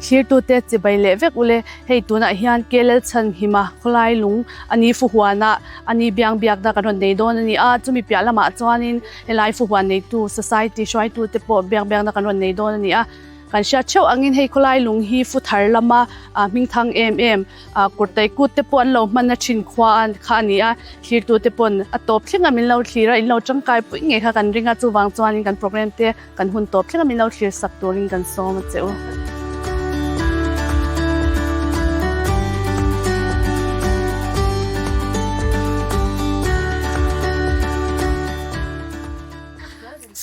Thlirtute chibai leh vek ule, hei tunah hian KLL Chhanhima khawlai lung a ni Fuhuana a ni biang biakna kan rawn nei dawn a ni a, chumi piah lamah chuanin helai Fuhuan neitu Society hruaitute pawh biak biakna kan rawn nei dawn a ni a. Kan hriat theuh angin hei khawlai lung hi fu thar lama hmingthang em em kurtai kut te pawh an lo hman na thin khua kha a ni a, thlirtu te pawn a tawp thleng a min lo thlir a, in lo tangkai pui ngei kha kan ring a, chuvang chuanin kan program te kan hun tawp thleng a min lo thlir sak turin kan sawm a che u.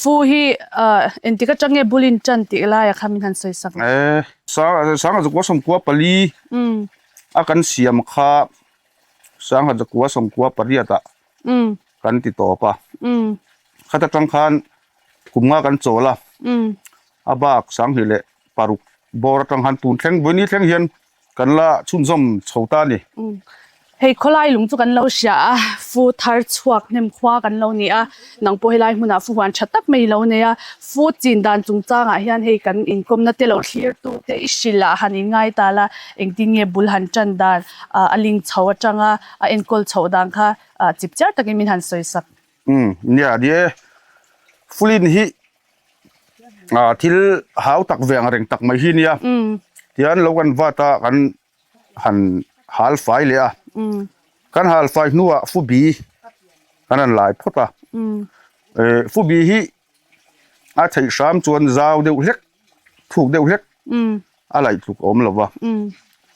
Fu hi engtik atang nge bul in tan tih laia kha min han sawi sak ang. E, sangha zakua sawmkua pali a kan siam kha sangha zakua sawmkua pariat ah kan ti tawp a. Khat atang khan kum nga kan chawl a, a bak sanghnih leh paruk bawr atang khan tun thleng vawiin thleng hian Kan la chhunzawm chho ta a ni. Hei khawlai lung chu kan lo hria a, fu thar chhuak hnem khua kan lo ni a, nang pawh helai hmunah fu huan tha tak mai i lo nei a, fu chin dan chungchangah hian hei kan inkawmna te lo thlir tu te i hrilh ah han inngai ta la, engtin nge bul han tan dan, a ling chho atanga a enkawl chhoh dan kha chip chiar takin min han sawi sak. Umm nia ni e, Fulin hi thil hau tak ve ang reng tak mai hi nia tihian lo kan vat a kan han hal fai leh a kan hal fai hnuah fubi kan han lai phawt a eh fubi hi a theih hram chuan zau deuh hlek thuk deuh hlek a laih tluk a awm lo va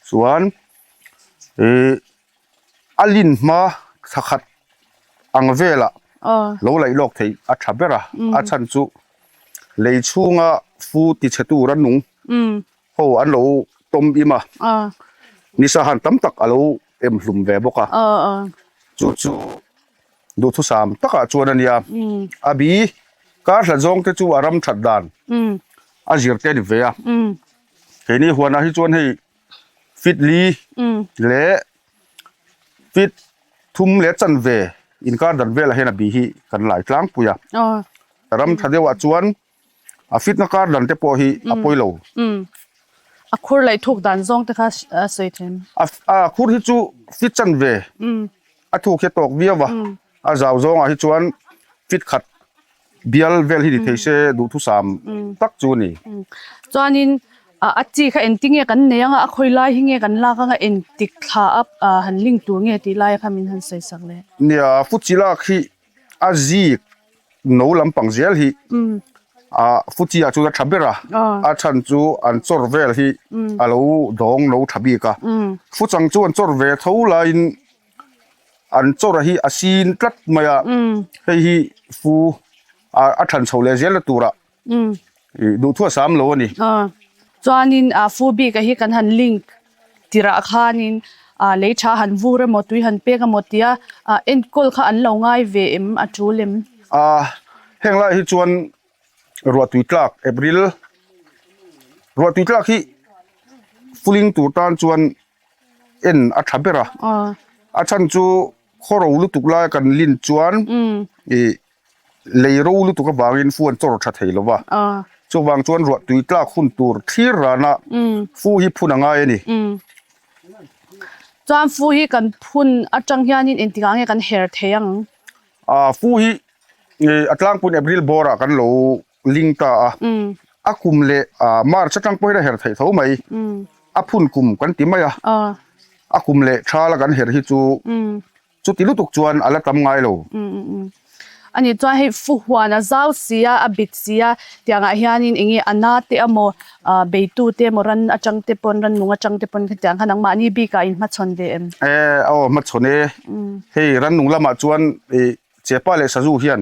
chuan eh. A lin hma thla khat ang velah lo laih lawk theih a tha ber a, a chhan chu lei chhunga fu ti chhe tur a nung ho an lo tawm im a, nisa han tam tak a lo em hlum ve bawk a, chu chu duhthusam takah chuan a nia, a bi kar hlat zawng te chu a ram that dan a zir te a ni ve a, keini huanah hi chuan hei. Fit li leh fit thum leh chanve inkar dan velah hian a bi hi kan lai tlangpui a. Ram tha deuhah chuan a fitna kar dan te pawh hi a pawi lo. A khur leh thuk dan zawng te kha a sawi thei em? A khur hi chu fit chanve a thuk hi a tawk viau a, a zau zawngah hi chuan fit khat Bial vel hi ni thei se duhthusam tak chu a ni. Chuanin a chi kha engti nge kan nei anga a khawi lai hi nge kan lak anga engtik thla a han link tur nge tih lai kha min han sawi sak le. Nia fuchi lak hi a zik no lampang zel hi a fuchi ah chuan a tha ber a, a chhan chu an chawr vel hi a lo dawng no tha bik a, fuchang chu an chawr ve tho laiin An chawrh hi a sin tlat mai a, hei hi fu a than chho leh zel na turah duhthu a sam lo a ni. Chuanin fu bik ah hi kan han link tirah khanin lei tha han vur emaw tui han pek emaw tia enkawl kha an lo ngai ve em a tul em? Heng lai hi chuan ruahtui tlak April ruahtui tlak hi fuling tur tan chuan en a tha ber a a chhan chu khaw ro lutuk lai kan lin chuan ih lei ro lutuk avangin fu an chawr tha thei lo va chuvang chuan ruah tui tlak hun tur thlir rana fu hi phun a ngai a ni. Chuan fu hi kan phun atang hianin engtikah nge kan her thei ang? Fu hi a tlangpui April bawrah kan lo ling ta a, a kum leh March atang pawhin a her theih tho mai, a phun kum kan ti mai a, a kum leh thala kan her hi chu chuti lutuk chuan a la tam ngai lo. Ani chuan hei fu huan a zau si a, a bit si a, tiangah hianin eng nge a na te emaw beitu te emaw ran atang te pawn ran nung atang te pawn khatiang kha nangmahni bikah in hmachhawn ve em? E aw hmachhawn e, hei ran nung lamah chuan chepa leh sazu hian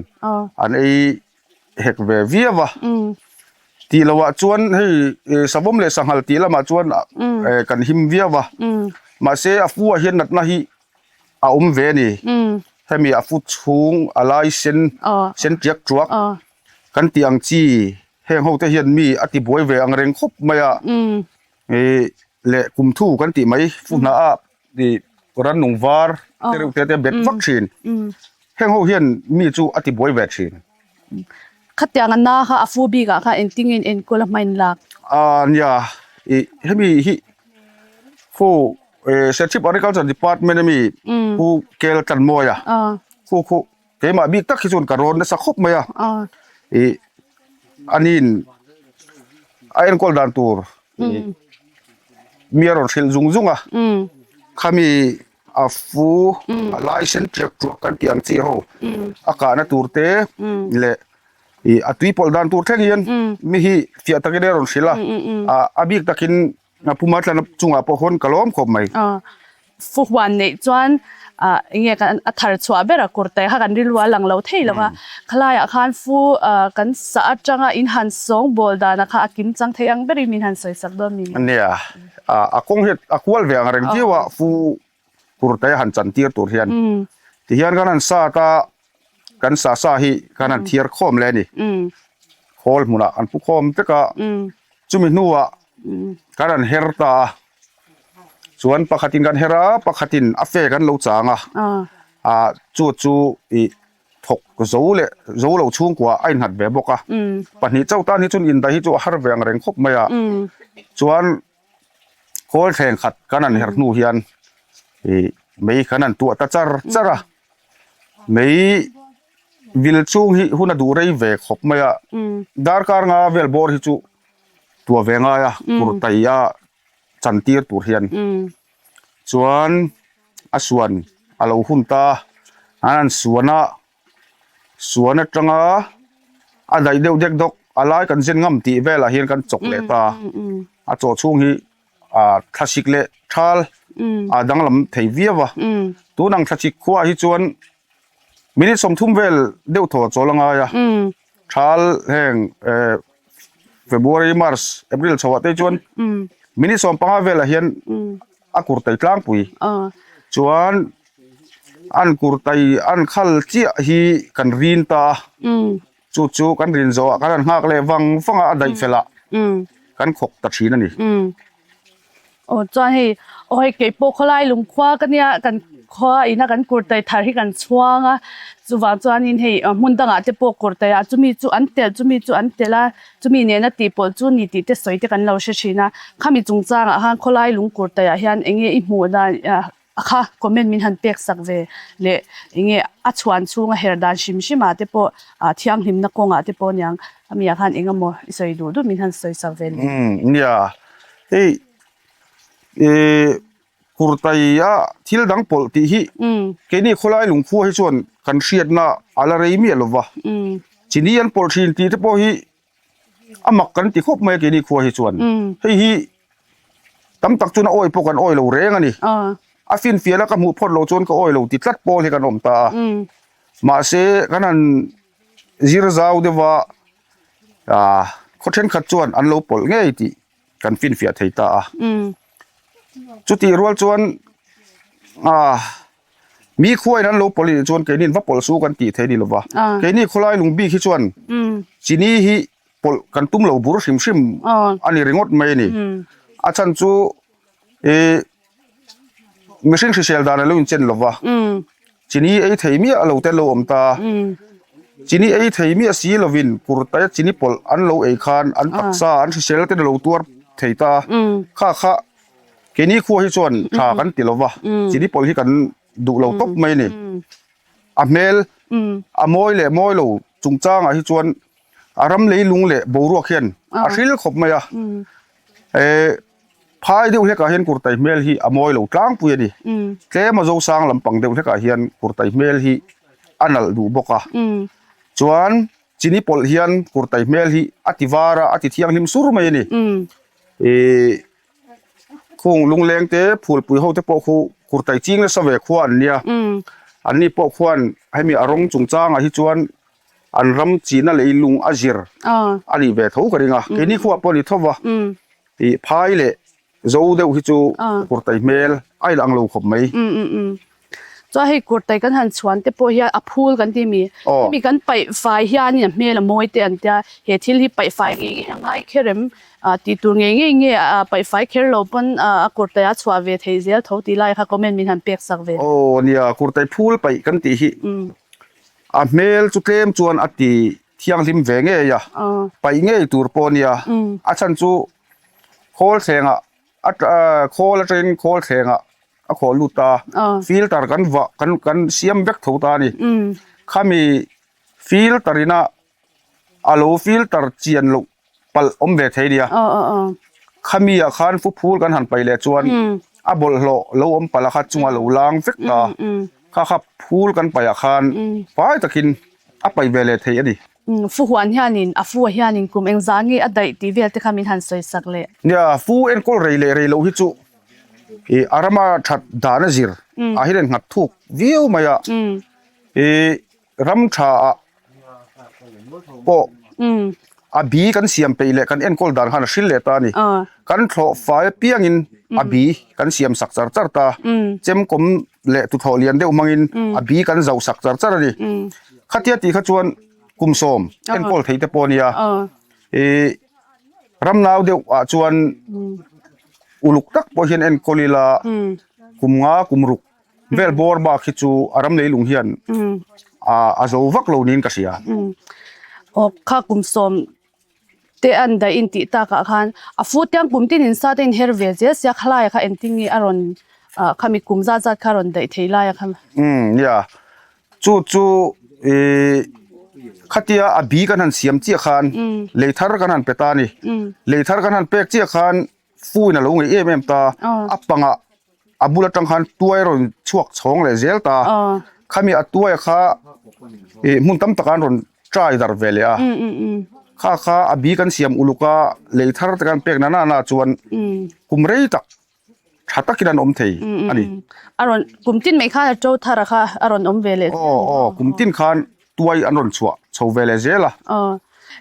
an ei hek ve viau a tih loh ah chuan hei savawm leh sanghal tih lamah chuan kan him viau a mahse a fu ah hian natna hi a awm ve a ni hemi a fu chhung a lai sen sen tiak tuak kan tih ang chi heng ho te hian mi a ti buai ve ang reng khawp mai a ih leh kum thu kan tih mai fu hnah ah ih rannung var te reuh te te bet vak thin heng ho hian mi chu a ti buai ve thin. Khatiang a na kha a fu bik ah kha engtin nge in enkawl a hma in lak? Aa nia. Ih hemi hi khu eh Serchhip Agriculture Department ami Pu Kel Tlanmawia khu khu keimah bik tak hi chuan ka rawn nasa khawp mai a ih aniin a enkawl dan tur ih mi a rawn hrilh zung zung a khami a fu a lai sen ṭiak ṭuak kan tih ang chi ho a kahna tur te leh ih a tui pawlh dan tur thleng hian mi hi fiah takin a rawn hrilh a ah a bik takin a puma tlan chungah pawh hawn ka lawm khawp mai. Fu huan neih chuan ah enge kan a thar chhuah ber a kawr tai kha kan rilru a lang lo thei lo va khalaiah khan fu ah kan sah atanga in han sawng bawl danah kha a kim chang thei ang berin min han sawi sak dawn mi. Nia ah a kawng hian a kual ve ang reng viau a fu kawr tai a han chan tir tur hian tihian kan han sat a kan sa sa hi kan han thiar khawm leh a ni khawl hmunah an pu khawm vek a chumi hnuah kan han her ta a chuan pakhatin kan her a pakhatin a fe kan lo chang a ah chu chu ih thawk zo leh zo lo chhungkua a innghat ve bawk a pahnih chauh tan hi chuan indaih hi chu a har ve ang reng khawp mai a chuan khawl thleng khat kan han her hnu hian ih mei kan han tuah ta char char a mei vil chhung hi hun a duh rei ve khawp mai a darkar nga vel bawr hi chu tuah ve ngai a kurtai a chan tir tur hian chuan a suan a lo hun ta a an han suan a suan atanga a daih deuh dek dawk a lai kan zen ngam tih velah hian kan chawk leh ta a chaw chhung hi ah thlasik leh thal a danglam thei viau a tun ang thlasik khuaah hi chuan minute 30 vel deuh thaw chawl a ngai a thal heng eh February March April chhoah te chuan minute 15 velah hian a kur tai tlangpui chuan an kur tai an khal chiah hi kan rin ta a chu chu kan rin zawhah kan han nghak leh vang vang a a daih fel ah kan khawk ta thin a ni. Aw chuan hei aw hei kei pawh khawlai lungkhua ka nia kan khua ina kan kurtai thar hi kan chhuang a chuvang chuanin hei hmun dangah te pawh kurtai ah chumi chu an telh chumi chu an telh a chumi nena tih pawlh chu ni tih te sawi te kan lo hre thin a khami chungchangah khan khawlai lung kurtai ah hian eng nge i hmuh dan ah kha comment min han pek sak ve leh eng nge a chhuan chhunga her dan hrim hrim ah te pawh ah thianghlimna kawngah te pawh aniang ami ah khan eng emaw i sawi duh duh min han sawi sak ve leh. Umm nia hei ih kurtai a thil dang pawlh tih hi keini khawlai lungkhua hi chuan kan hriatna a la rei miah lova chini an pawlh thin tih te pawh hi a mak kan ti khawp mai a keini khua hi chuan hei hi tam tak chuan a awi pawh kan awi lo reng a ni a finfiah a ka hmuh phawt loh chuan ka awi lo ti tlat pawl hi kan awm ta a mahse kan han zir zau deuh a ah khaw thenkhat chuan an lo pawlh ngei tih kan finfiah thei ta a chutih rual chuan ah Mi khuain an lo pawlh nih chuan keini va pawlh su kan tih thei ni lova. Keini khawlai lung bik hi chuan chini hi pawlh kan tum lo bur hrim hrim a ni ringawt mai a ni. A chhan chu ih mihring hrisel dan a lo inchen lova. Chini ei thei miah lo te an lo awm ta. Chini ei thei miah si lovin kurtaia chini pawlh an lo ei khan an taksa an hrisel ten a lo tuar thei ta. Kha kha Keini khua hi chuan tha kan ti lova, chini pawlh hi kan duh lo tawp mai a ni. A hmel a mawi leh mawi lo chungchangah hi chuan a ram leilung leh boruak hian a hril khawp mai a. Eh phai deuh hlekah hian kurtai hmel hi a mawi lo tlangpui a ni. Tlem a zosang lampang deuh hlekah hian kurtai hmel hi a nalh duh bawk a. Chuan chini pawlh hian kurtai hmel hi a ti var a, a ti thianghlim sur mai a ni. Ih Khung lungleng te phulpui ho te pawh khu kurtai ching nasa ve khua an nia. An ni pawh khuan hemi a rawng chungchangah hi chuan an ram chihna lei lung a zir a nih ve tho ka ring a. Keini khuaah pawh a ni tho va. Ih phai leh zo deuh hi chu kurtai hmel a inang lo khawp mai. Chuan hei kurtai kan han chhuan te pawh hian a phul kan ti mi hemi kan paih fai hianin a hmel a mawi te an tia he thil hi paih fai ngei ngei a ngai kher em ah tih tur ngei ngei nge ah paih fai kher lo pawn ah a kurtai a chhuah ve thei zel tho tih lai kha comment min han pek sak ve. Aw nia kurtai phul paih kan tih hi a hmel chu tlem chuan a ti thianghlim ve ngei a paih ngei tur pawh nia a chhan chu. Khawl thlengah a khawl atangin khawl thlengah a khawh lut a, filter kan vah kan kan siam vek tho ta a ni. Khami filter ina a lo filter chian loh palh awm ve thei nia. Khami ah khan fu phul kan han paih leh chuan a bawlhhlawh lo awm palh a kha chunga lo lang vek ta. Kha kha phul kan paih ah khan fai takin a paih ve leh thei a ni. Fu huan hianin a fu ah hianin kum engzah nge a daih tih vel te kha min han sawi sak leh. Nia, fu enkawl rei leh rei loh hi chu ih a rama that dan a zir ah hian in nghat thuk viau mai a. Ih ram tha ah pawh a bi kan siam peih leh kan enkawl dan khan a hril leh ta a ni. Kan thlawh fai apiangin a bi kan siam sak char char ta. Chemkawm leh tuthlawh lian deuh hmangin a bi kan zauh sak char char a ni. Khatia tih kha chuan kum sawm enkawl thei te pawh a nia. Ih ram nau deuh ah chuan uluk tak pawh hian enkawl ila kum nga kum ruk vel bawr bak hi chu a ram leilung hian a zo vak lo niin ka hria. Aw kha kum sawm te an daih in tih takah khan a fu tiang kum tin in sa te in her ve zel sia khalai kha engtin nge a rawn ah khami kum zat zat kha a rawn daih thei lai a kha. Umm nia chu chu ih khatia a bi kan han siam chiah khan lei thar kan han pe ta a ni lei thar kan han pek chiah khan fu in a lo ngei em em ta a pangah a bul atang khan tuai rawn chhuak chhawng leh zel ta khami a tuai kha ih hmun tam takah an rawn try darh ve leh a kha kha a bi kan siam uluk a lei thar te kan pek na na na chuan kum rei tak tha takin an awm thei a ni. A rawn kum tin mai khan a to thar a kha a rawn awm ve leh. Aw aw kum tin khan tuai an rawn chhuah chho ve leh zel a. Aw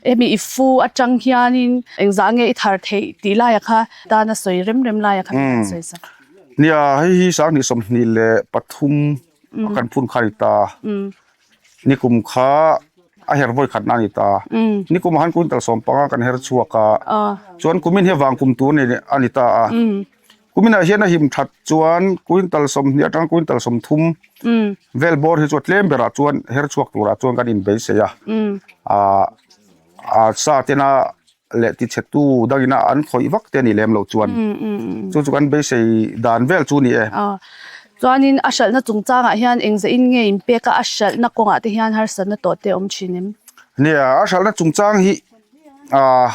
hemi i fu atang hianin engzah nge i thar theih tih laia kha tana sawi rem rem laia kha min han sawi sak. Nia hei hi 2023 a kan phun kha a ni ta. Nikum kha a her vawi khatna a ni ta. Nikum ah khan quintal 15 kan her chhuak a. Chuan kumin hi vang kum tur a ni ta a. Kuminah hian a him that chuan quintal 20 atanga quintal 30 vel bawr hi chu a tlem berah chuan her chhuak turah chuan kan inbeisei a. Ahh a sa tena leh tichhetu dangina an khawih vak te a nih lem loh chuan chu chu kan beisei dan vel chu a ni e. Chuanin a hralhna chungchangah hian engzah in nge inpek a, a hralhna kawngah te hian harsatna tawh te a awm thin em? Nia, a hralhna chungchang hi ahh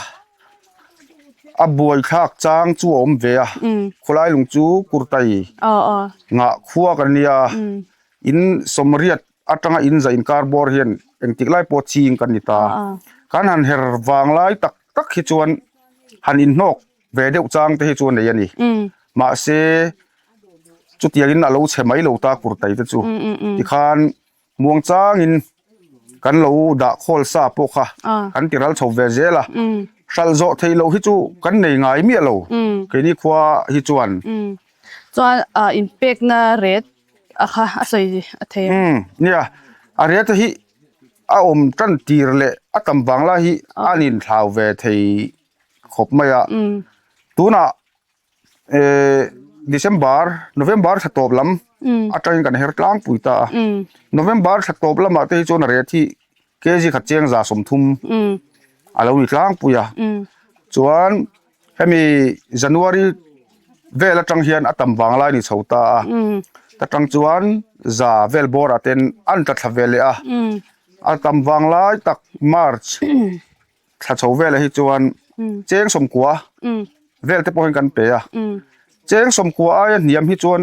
A buai thlak chang chu a awm ve a, khawlai lung chu kurtai ngah khua kan nia, in sawmriat atanga in zah inkar bawr hian engtik lai pawh ching kan ni ta. Kan han her vang lai tak tak hi chuan han inhnawk ve deuh chang te hi chu a nei a ni. Mahse chutiangin a lo chhe mai lo ta kurtai te chu tikhan Muang changin kan lo dah khawl sa pawh kha kan ti ral chho ve zel a, hralh zawh theih loh hi chu kan nei ngai miah lo keini khua hi chuan. Chuan inpekna ret a kha a sawi a thei a. Nia, a ret hi a awm tan tir leh a tam vang lai hi a inthlau ve thei khawp mai a, tunah December, November thla tawp lam atangin kan her tlangpui ta a. November thla tawp lamah te hi chuan a rate hi kg khat cheng 30 a lo ni tlangpui a. Chuan hemi January vel atang hian a tam vang lai ni chho ta a. Ta tang chuan za vel bawrah ten an tla thla ve leh a. A tam vang lai tak March Thla chho velah hi chuan cheng 90 vel te pawh hian kan pe a, cheng 90 aia hniam hi chuan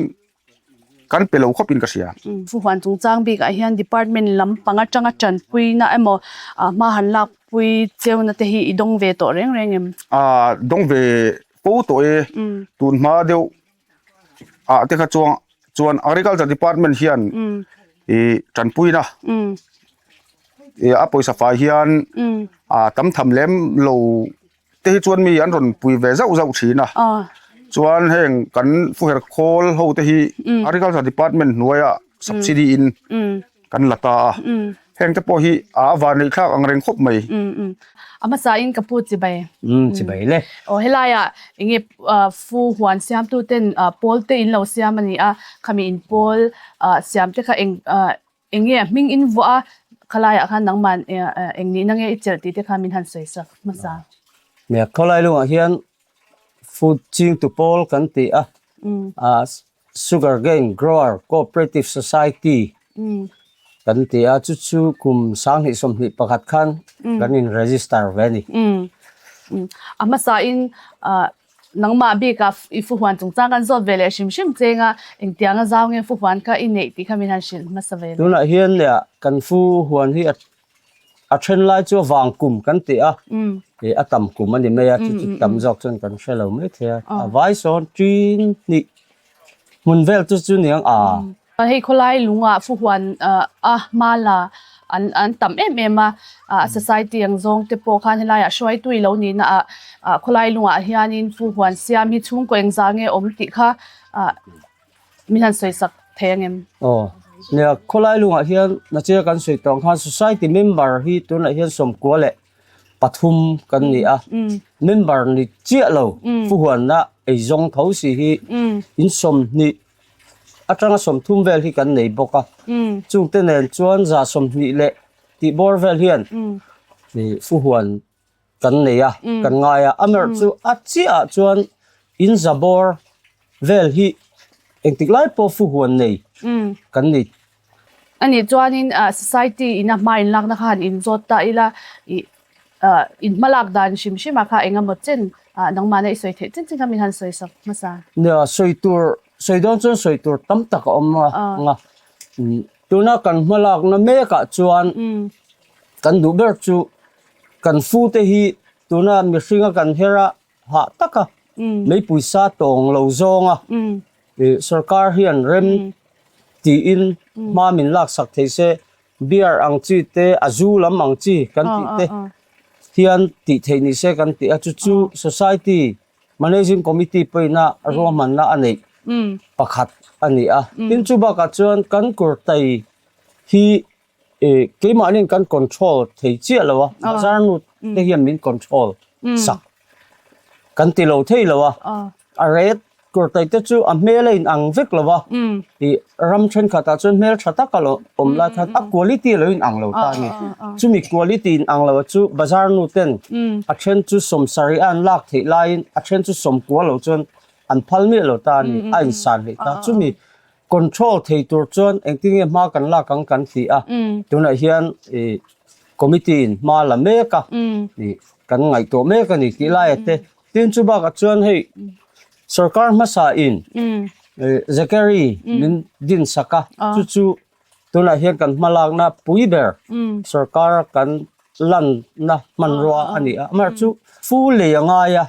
kan pe lo khawpin ka hria. Fuhuan chungchang bikah hian department lam pang atanga tanpuina emaw hma han lakpui cheuna te hi i dawng ve tawh reng reng em? Dawng ve fo tawh e, tun hma deuh ah te kha chuan chuan agriculture department hian ih tanpuina ih a pawisa fai hian ah tam tham lem lo te hi chuan mi an rawn pui ve zauh zauh thin a chuan heng kan fuher khawl ho te hi agriculture department hnuaia subsidy in kan la ta a heng te pawh hi a van neih thlak ang reng khawp mai. A hmasa in ka pu chibai. Chibai le. Aw helai ah enge fu huan siam tu ten pawl te in lo siam a ni a khami in pawl siam te kha eng enge a hming in vuah a khalai ah khan nangman eng nihna nge i chelh tih te kha min han sawi sak hmasa. Nia khawlai lungah hian. Fu chingtu pawl kan ti a, Sugarcane Grower Cooperative Society kan ti a, chu chu kum 2021 khan kan in register ve a ni. A hmasain nangmah bikah i fuhuan chungchang kan zawt ve leh hrim hrim cheng a, engtianga zau nge fuhuan kha i neih tih kha min han hrilh hmasa ve le. Tunah hian kan fuhuan hi a A then lai chu a vang kum kan ti a, ih a tam kum a ni mai a, chu chu tam zawk chuan kan hre lo mai thei a, a vai sawn tin hnih hmun vel chu chu niang a. Hei khawlai lungah fuhuan a hma la an an tam em em a, ah society ang zawng te pawh khan helaiah hruaitu i lo nihna ah ah khawlai lungah hianin fuhuan siam hi chhungkaw engzah nge awm tih kha ah Min han sawi sak thei ang em? Aw, nia khawlai lungah hian nachia kan sawi tawh ang khan society member hi tunah hian 93 kan ni a, member ni chiah lo fuhuanna eizawng tho si hi in 20 atanga 30 vel hi kan nei bawk a, chungte nen chuan 120 leh tih bawr vel hian fuhuan kan nei a, kan ngai a, amerh chu a chiahah chuan in za bawr vel hi engtik lai pawh fuhuan nei kan ni. Ani chuanin society ina hma in lakna kha han inzawt ta ila ih in hmalak dan hrim hrim ah kha eng emaw chen nangmahna i sawi theih chin chin kha min han sawi sak hmasa. Nia, sawi tur, sawi dawn chuan sawi tur tam tak a awm a nga, tuna kan hmalakna mekah chuan kan duh ber chu Kan fute hi tuna mihringa kan her a hah tak a, meipui sa tawng lo zawng a, sorkar hian rem tiin hma min laksak thei se, beer ang chi te, a zu lam ang chi kan tih te hian tih theih ni se kan ti a, chu chu society managing committee pawhin a ruahmanna a neih pakhat a ni a. Tin chu bakah chuan kan kurtai hi Eh keimahni kan control thei chiah lo a, bazar nu te hian min control sak kan ti lo thei lo a, a rate kurtai te chu a hmel a in ang vek lo a, ih ram thenkhat ah chuan hmel tha tak a lo awm lai khan a quality a lo in ang lo ta a ni, chumi quality in ang lo chu bazar nu ten a then chu sawmsarih a an lak theih laiin a then chu sawmkua lo chuan an phal miah lo ta a ni, a in san hlei ta chumi Control thei tur chuan engtin nge hma kan lak ang kan ti a, tunah hian ih committee in hma la mek a, ih kan ngaihtuah mek a ni tih laia te. Tin chu bakah chuan hei sorkar hmasa in ih Zachary min din sak a, chu chu tunah hian kan hma lakna pui ber sorkar kan lanna hmanrua a ni a, amaherawhchu fu lei a ngai a,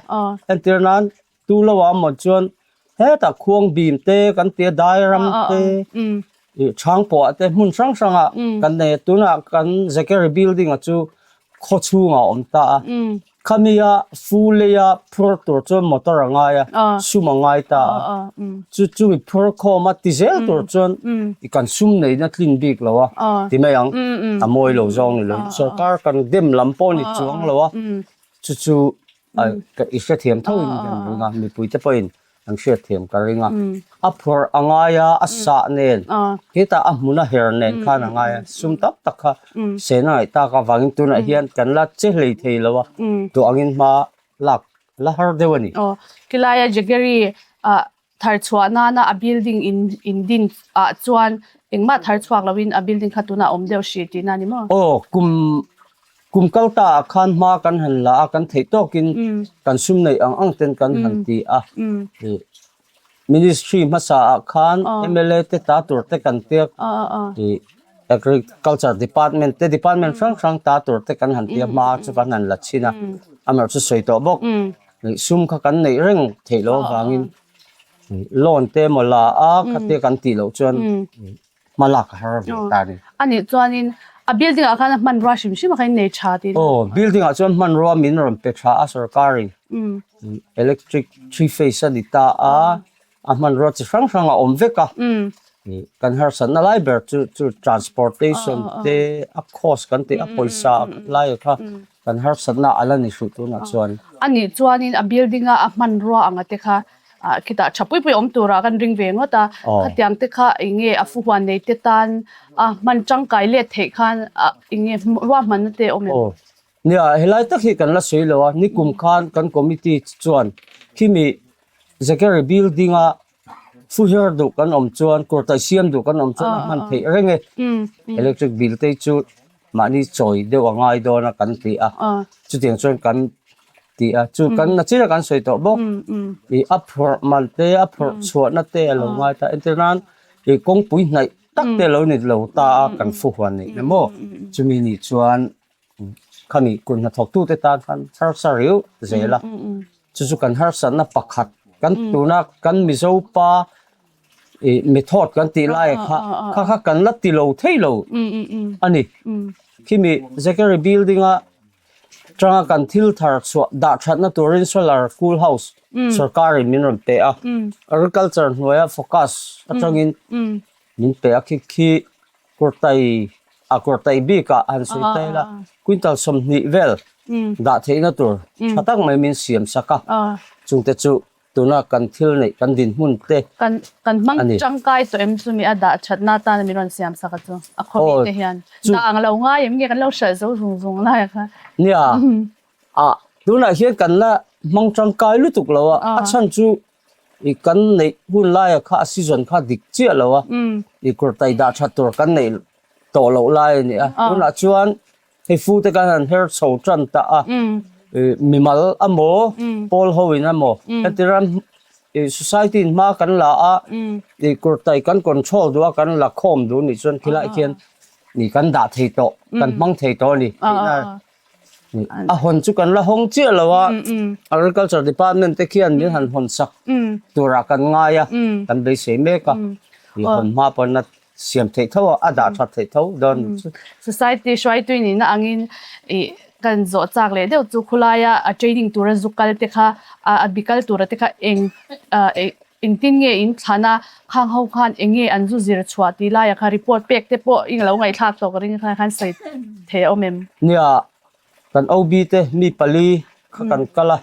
entir nan Tu lo ah maw chuan hetah khuang bim te kan tia dai ram te ih chhang pawh ah te hmun hrang hrang ah kan nei a tunah kan Zachary building ah chu khaw chhung ah a awm ta a khami a fu lei a phur tur chuan motor a ngai a sum a ngai ta a chu chumi phur khawm a ti zel tur chuan ih kan sum neihna tlin bik lo a ti mai ang a mawi lo zawng ni lo sorkar kan dem lam pawh ni chuang lo a chu chu I hrethiam tho in kan ring a, mipui te pawhin an hriatthiam ka ring a. A phawrh a ngai a, a sah nen, hetah a hmun a her nen khan a ngai a, sum tam tak kha sen a ngaih tak avangin tunah hian kan la che hlei thei lo a, duh angin hma lak la har deuh a ni. Aw, khilai a Jaggery ah thar chhuah nana a building in in din ah chuan engmah thar chhuak loin a building kha tunah a awm deuh hrih tihna a ni maw? Aw, kum kum kal ta ah khan hma kan han la a, kan theih tawkin kan sum neih ang ang ten kan han ti a, ih ministry hmasa ah khan mla te ta tur te kan pek, ih agriculture department te department hrang hrang ta tur te kan han ti a, hma chu kan han la chhin a, amaherawhchu sawi tawh bawk. Sum kha kan neih reng theih loh avangin loan te emaw la a khatia kan tih loh chuan hma lak a har ve ta a ni. A nih chuanin a building ah khan a hmanrua hrim hrim a kha in nei tha tih. Aw building ah chuan hmanrua min rawn pe tha a sorkarin electric three phase a ni ta a, a hmanrua chi hrang hrang a awm vek a, kan harsatna lai ber chu chu transportation te a cost kan tih a pawisa lai kha Kan harsatna a la ni hruh tunah chuan. A nih chuanin a building a a hmanrua anga te kha ah khitah tha pui pui awm turah kan ring ve ngawt a, khatiang te kha eng nge a fuhuan nei te tan a hman tangkai let theih khan ah eng nge ruahmanna te a awm em? Aw, nia helai tak hi kan la sawi lo a, nikum khan kan committee chuan. Khimi Zachary building a fuher duh kan awm chuan kurtai siam duh kan awm chuan a hman theih reng e. Electric bill te chu mahni chawi deuh a ngai dawn a kan ti a, chutiang chuan kan ti a, chu kan na chin a kan sawi tawh bawk. Ih a phurh man te a phurh chhuahna te a lo ngai ta entir nan ih kawngpui hnaih tak te a lo ni lo ta a kan fuhuan neih na maw chumi nih chuan Khami kut hnathawktute tan khan harsa riau zel a, chu chu kan harsatna pakhat kan tuna kan Mizo pa ih method kan tih lai kha kha kha kan la ti lo thei lo a ni. Khimi Zachary building a tanga kan thil thar chhuah dah thatna turin solar cool house sorkarin min rawn pe a, agriculture hnuaia focus atangin min pe a khi khi Kurtai a kurtai bikah han sawi ta ila quintal 20 vel dah theihna tur tha tak mai min siam sak a, chungte chu tuna kan thil neih kan dinhmun te Kan kan hmang tangkai tawh em chumi a dah thatna atana min rawn siam sak a chu a khawmi te hian dah ang lo ngai em nge kan lo hralh zo zung zung lai kha. Nia a tunah hian kan la hmang tangkai lutuk lo a, a chhan chu I kan neih hun laia kha a season kha dik chiah lo a, i kurtai dah that tur kan neih tawh loh lai a ni a. Tunah chuan hei fu te kan han her chho tan ta a, i mimal amaw pawl ho in amaw heti ram i society in hma kan la a, i kurtai kan control duh a kan la khawm duh nih chuan khilai khian i kan dah thei tawh kan hmang thei tawh a ni tihna. A hawn chu kan la hawng chiah lo a, Agriculture Department te khian min han hawn sak turah kan ngai a, kan beisei mek a, i hawn hma pawn a siam theih tho a, a dah that theih tho dawn ang chu. Society hruaitui nihna angin i kan zawh chak leh deuh chu khulaia a training tura zu kal te kha a bi kal tura te kha eng engtin nge in thlan a, khang ho khan eng nge an zu zir chhuah tih laiah khan report pek te pawh i lo ngaihthlak tawh ka ring khan khan sawi thei a awm em? Nia, kan OB te mi pali kha kan kal a,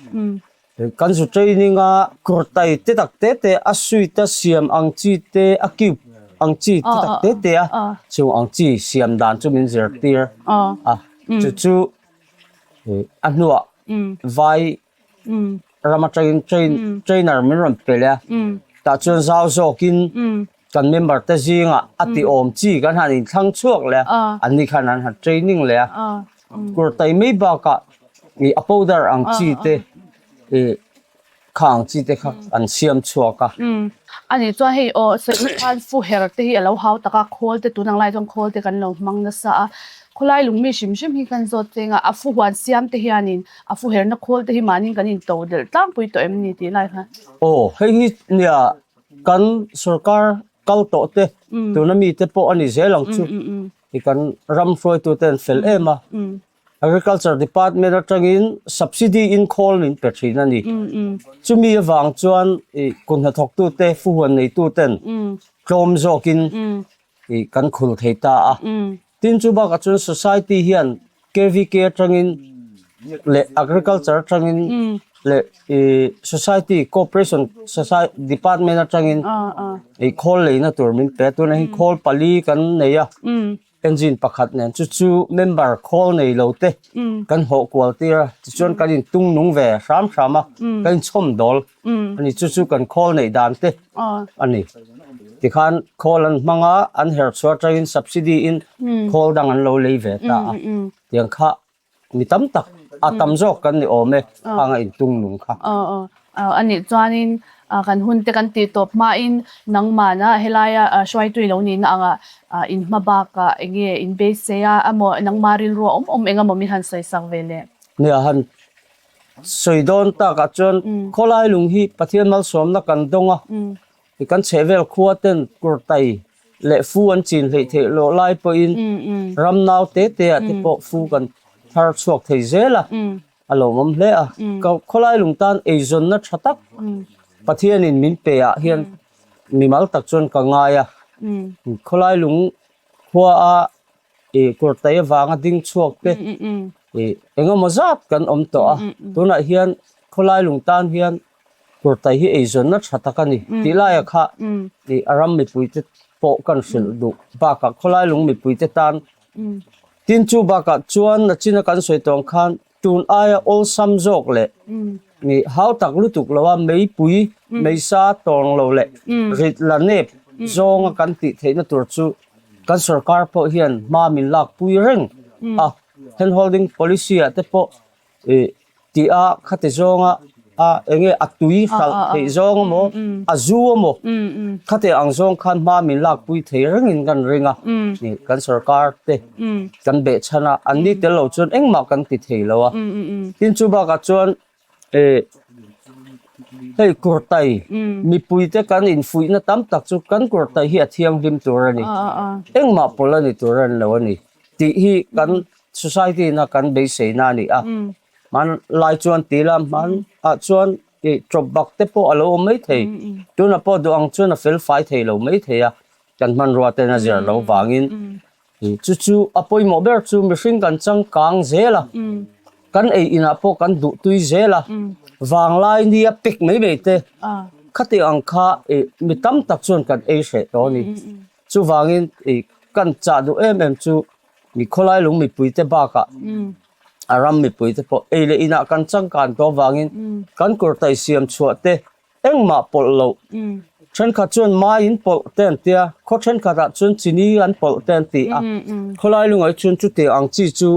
kan zu training a kurtai te tak te te a suite a siam ang chi te a cube ang chi te tak te te a chung ang chi siam dan chu min zirtir a, chu chu a hnuah vai ram atangin train trainer min rawn pe leh a tah chuan zau zawkin kan member te zingah a ti awm chi kan han inthlang chhuak leh a an ni khan an han training leh a kurtai mai bakah ih a powder ang chi te ih kha ang chi te kha an siam chhuak a. Ani chuan hei aw sawi khan fu her te hi a lo hau tak a khawl te tun ang lai chuan khawl te kan lo hmang nasa a khawlai lung mi hrim hrim hi kan zawt cheng a a fu huan siam te hianin A fu herna khawl te hi mahni kan into delh tlangpui tawh em ni tih lai khan. Aw, hei hi nia kan sorkar kal tawh te tuna mi te pawh a ni zel ang chu i kan ram hruaitu te an fel em a. Agriculture department atangin subsidy in khawl min pe thin a ni. Chumi avang chuan i kut hnathawktu te fuhuan neitu ten tlawm zawkin i kan khul thei ta a. Tin chu bakah chuan society hian KVK atangin leh agriculture atangin leh ih society cooperation society department atangin ih khawl leina tur min pe a tunah hian khawl pali kan nei a engine pakhat nen chu chu member khawl nei lo te kan hawh kual tir a tichuan kan intung nung ve hram hram a kan inchhawm dawl a ni chu chu kan khawl neih dan te a ni tikhan khawl an hmang a an her chhuah atangin subsidy in khawl dang an lo lei ve ta a tiang kha mi tam tak a tam zawk kan ni awm e khang a intung nung kha. A nih chuanin kan hun te kan tih tawp hmain nangmahna helaia hruaitui lo nihna anga in hma bakah eng nge in beisei a emaw nangmah rilru a awm awm eng emaw min han sawi sak ve le. Nia han Sawi dawn takah chuan khawlai lung hi Pathian malsawmna kan dawng a, kan chhehvel khua ten kurtai leh fu an chin hleih theih loh lai pawhin ram nau te te ah te pawh fu kan thar chhuak thei zel a, a lawmawm hle a. Khawlai lung tan eizawnna tha tak Pathianin min pe ah hian mimal tak chuan ka ngai a, khawlai lung khua a ih kurtai avanga ding chhuak te ih engemaw zat kan awm tawh a tunah hian khawlai lung tan hian kurtai hi eizawnna tha tak a ni tih laiah kha ih a ram mipui te pawh kan hrilh duh bakah khawlai lung mipui te tan tin chu bakah chuan nachina kan sawi tawng khan tun aia awlsam zawk leh. Hau tak lutuk lo a meipui meisa tawng lo leh rit la nep zawnga kan tih theihna tur chu kan sorkar pawh hian hma min lak pui reng a. Hand holding policy ah te pawh ih tih a khati zawnga a enge a tui hralh theih zawng emaw a zu emaw khati ang zawng khan hma min lak pui thei rengin kan ring a ih kan sorkar te kan behchhan a an ni tel lo chuan engmah kan ti thei lo a tin chu bakah chuan ih hei kurtai mipui te kan infuihna tam tak chu kan kurtai hi a thianghlim tur a ni engmah pawlh a ni tur a ni lo a ni tih hi kan society in a kan beiseina a ni a hmanlai chuan ti ila hmanah chuan ih tawp bak te pawh a lo awm mai thei tunah pawh duh ang chuan a fel fai thei lo mai thei a kan hmanrua ten a zir loh vangin ih chu chu a pawimawh ber chu mihring kan changkang zel a kan ei inah pawh kan duh tui zel a vanglai nia pek mai mai te khati ang kha ih mi tam tak chuan kan ei hreh tawh a ni chuvangin ih kan chah duh em em chu. Mi khawlai lung mipuite bakah a ram mipuite pawh ei leh inah kan changkan tawh avangin kan kurtai siam chhuah te engmah pawlh loh. Thenkhat chuan mai in pawlh te an tia, khaw thenkhatah chuan chini an pawlh te an ti a. Khawlai lungah hi chuan chutiang ang chi chu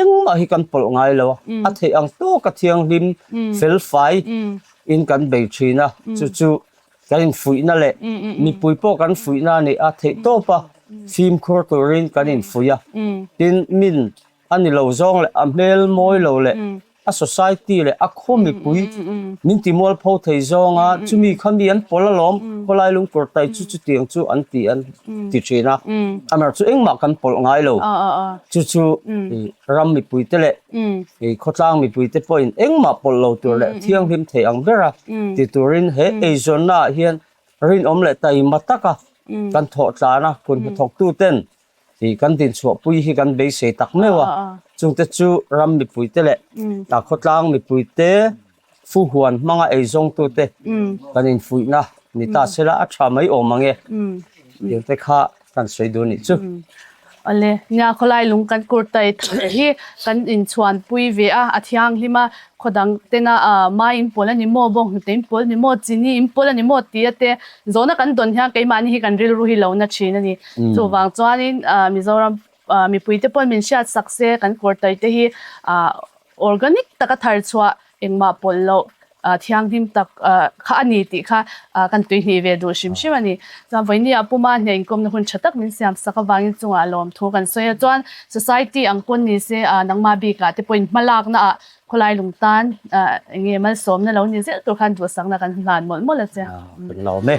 engmah hi kan pawlh ngai lo a, a theih ang tawka thianghlim felfai in kan bei thin a, chu chu Kan infuihna leh mipui pawh kan fuihna a ni a, theihtawp a fimkhur turin kan infuih a. Tin, min a ni lo zawng leh a hmel mawi lo leh a society leh a khaw mipui min ti mualpho thei zawnga chumi kha mi an pawl alawm, khawlai lungkawr tai chu chutiang chu an ti an ti thin a. Amaherawhchu chu engmah kan pawlh ngai lo. Chu chu ram mipuite leh Khawtlang mipuite pawhin engmah pawlh lo tur leh thianghlim thei ang bera ti turin he eizawnnaah hian rinawm leh taima taka kan thawh tlan a, kun hnathawktuten kan dinchhuahpui hi kan beisei tak meuh a, chungte chu ram mipuite leh khawtlang mipuite fuhuan hmanga eizawngtute kan infuihna ni ta sela a tha mai awm ang e tih te kha kan sawi duh nih chu. Awle, nia khawlai lung kan kur tai thar hi kan inchhuanpui ve a, a thianghlim a, khaw dang tena mai in pawl a ni maw, bawnghnute in pawl a ni maw, chini in pawl a ni maw tia te zawhna kan dawn hian keimahni hi kan rilru hi lo na thin a ni. Chuvang chuanin Mizoram Mipuite pawhin min hriat sak se, kan kawrtai te hi organic taka thar chhuah engmah pawlh loh thianghlim tak kha a ni tih kha kan tuihnih ve duh hrim hrim a ni. Chuan vawinia Puma hne inkawmna hun tha tak min siam sak avangin chungah lawmthu kan sawi a. Chuan society ang pawn ni se nangmah bikah te pawhin hmalakna ah khawlai lung tan eng nge malsawmna lo ni zel tur khan duhsakna kan hlan mawlh mawlh a che. Kan lawm e.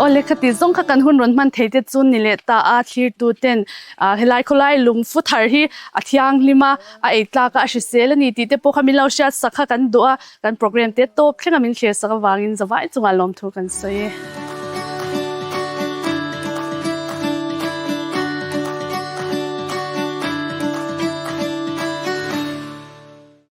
Aw lehkha tih zawng kha kan hun rawn hman thei te chu ni leh ta a, thlirtu ten helai khawlai lungfu thar hi a thianghlim a, a ei tlak a, a hrisel a ni tih te pawh kha min lo hriat sak kha kan duh a, kan program te tawp thleng a min thlir sak avangin zavai chungah lawmthu kan sawi e.